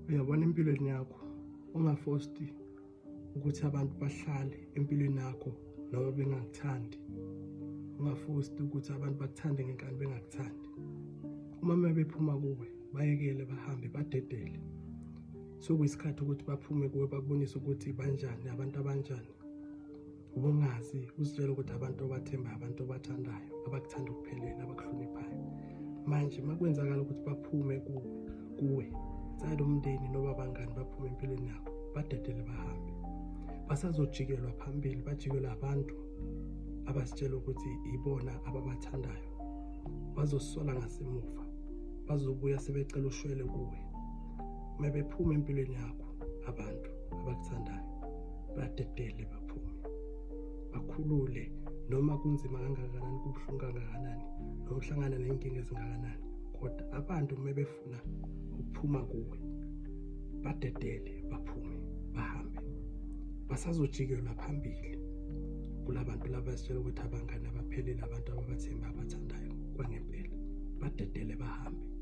Uyabona empilweni yakho ungafosti ukuthi abantu bahlale empilweni yakho noma bengakuthandi. Ungafosti ukuthi abantu bakuthande ngenkani bengakuthandi. Uma bephuma kuwe bayekele bahambe badedele. Sekuyisikhathi ukuthi baphume kuwe bakubonise ukuthi banjani abantu abanjani. Ubungazi uzitshela ukuthi abantu obathembayo abantu obathandayo abakuthanda ukuphelela abakuhloniphayo. Manje uma kwenzakala ukuthi baphume kuwe tsayela umndeni noba abangani baphume empilweni yakho badedele bahambe. Basazojikelwa phambili bajikelwe abantu abasitshela ukuthi ibona ababathandayo. Bazosola ngasemuva bazobuya sebecela ushwele kuwe. Uma bephuma empilweni yakho abantu abakuthandayo badedele baphume bakhulule noma kunzima kangakanani kubuhlungu kangakanani noma uhlangana ney'nkinga ezingakanani kodwa abantu uma befuna ukuphuma kuwe badedele baphume bahambe basazojikelwa phambili kulabantu laba sitshela ukuthi abangani abaphelele abantu ababathemba abathandayo kwangempela badedele bahambe.